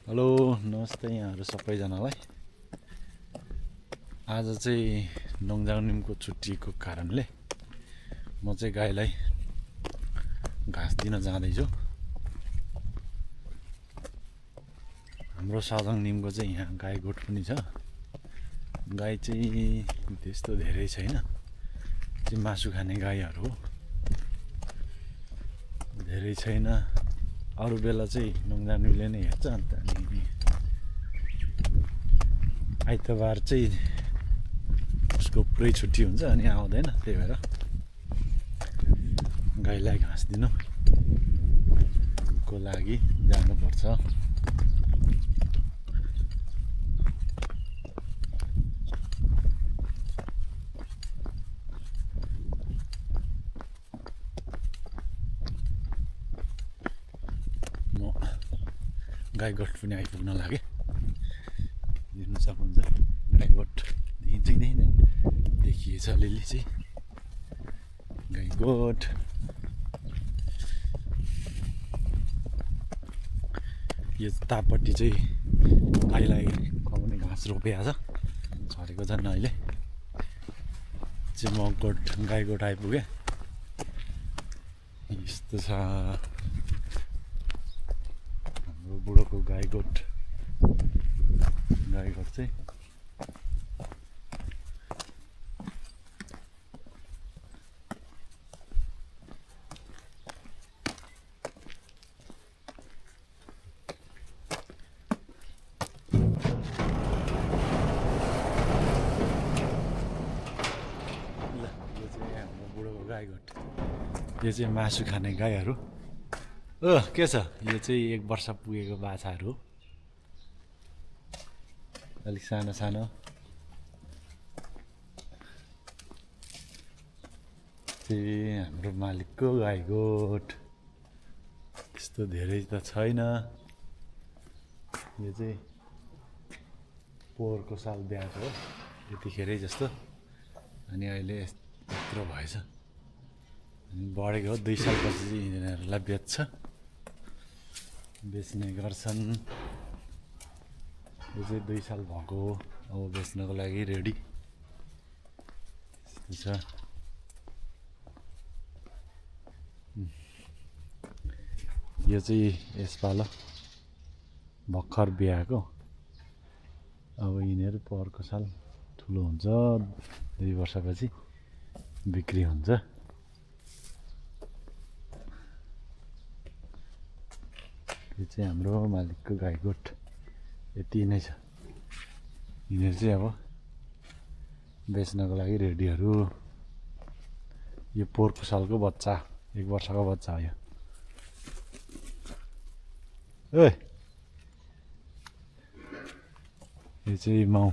Hello नमस्ते यहाँहरू सबैजनालाई। आज चाहिँ नोङजाङनिमको छुट्टीको कारणले म चाहिँ गाईलाई घाँस दिन जाँदैछु। हाम्रो साजाङ निमको चाहिँ यहाँ गाई गोठ पनि छ। गाई चाहिँ त्यस्तो धेरै छैन, चाहिँ मासु खाने गाईहरू हो, धेरै छैन। अरू बेला चाहिँ नोङजाङनिमले नै हेर्छ। अन्त अनि आइतबार चाहिँ उसको पुरै छुट्टी हुन्छ अनि आउँदैन, त्यही भएर गाईलाई घाँस दिनुको लागि जानुपर्छ। म गाईगोठ पनि आइपुग्न लागेँ। देख्न सक्नुहुन्छ गाईगोठ देखिएछ अलिअलि चाहिँ गाईगोठ। यो तापट्टि चाहिँ गाईलाई खुवाउने घाँस रोपिएको छ, छरेको छन्। अहिले चाहिँ म गाईगोठ आइपुगेँ। यस्तो छ हाम्रो बुढोको गाईगोठ चाहिँ गाईगोठ। यो चाहिँ मासु खाने गाईहरू। के छ, यो चाहिँ 1 वर्ष पुगेको बाछाहरू हो, अलिक सानो सानो। चाहिँ हाम्रो मालिकको गाईगोठ। त्यस्तो धेरै त छैन। यो चाहिँ पोहोरको साल ब्याएको हो, यतिखेरै जस्तो। अनि अहिले यत्रो भएछ, बढेको हो। 2 सालपछि चाहिँ यिनीहरूलाई बेच्ने गर्छन्। यो चाहिँ 2 साल भएको हो, अब बेच्नको लागि रेडी। यस्तो छ। यो चाहिँ यसपालो भर्खर ब्याएको। अब यिनीहरू पोहोरको साल ठुलो हुन्छ, 2 वर्षपछि बिक्री हुन्छ। यो चाहिँ हाम्रो मालिकको गाईगोठ यति नै छ। यिनीहरू चाहिँ अब बेच्नको लागि रेडीहरू। यो पोहोरको सालको बच्चा, 1 वर्षको बच्चा हो। यो चाहिँ माउ।